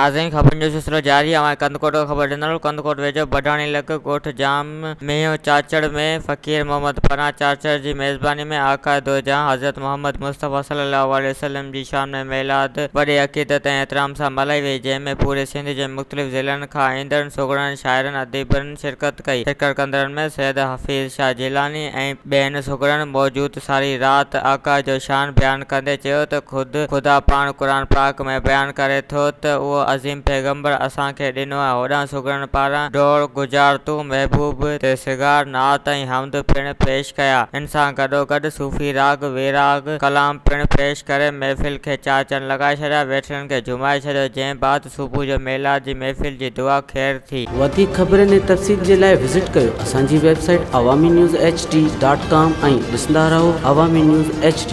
ناظرين خبرن جو سلسلو جاري اوهان ڪنڌڪوٽ کان خبر ڏيندڙ ڪنڌڪوٽ ويجهو بڊاڻي لڳ ڳوٺ جام مينهون چاچڙ ۾ فقير محمد پناهه چاچڙ جي ميزباني ۾ آقا دو جهان حضرت محمد مصطفيٰ صلي الله عليه وسلم جي شان ۾ ميلاد وڏي عقيدت ۽ احترام سان ملهائي وئي جنهن ۾ پوري سنڌ جي مختلف ضلعن کان ايندڙ سگهڙن شاعرن اديبن شرڪت ڪئي شرڪت ڪندڙن ۾ سيد حفيظ شاهه جيلاني ۽ ٻين سگهڙن موجود ساري رات آقا جو شان بيان ڪندي چيو ته خود خدا پاڻ قرآن پاڪ ۾ بيان ڪري ٿو ته اهو عظيم پيغمبر اسان کي ڏنو آهي هوڏانهن سگهڙن پاران ڊوڙ ڳجهارتون محبوب تي سگهار نعت ۽ حمد پڻ پيش ڪيا ان سان گڏوگڏ صوفي راڳ ويراڳ ڪلام پڻ پيش ڪري محفل کي چار چنڊ لڳائي ڇڏيا ويٺلن کي جهومائي ڇڏيو جنهن بعد صبح جو ميلاد جي محفل جي دعا خير ٿي. وڌيڪ خبرن ۽ تفصيل جي لاء وزٽ ڪيو اسان جي website Awami news H D dot com ۽ ڏسندا رهو عوامي نيوز ايڇ ڊي.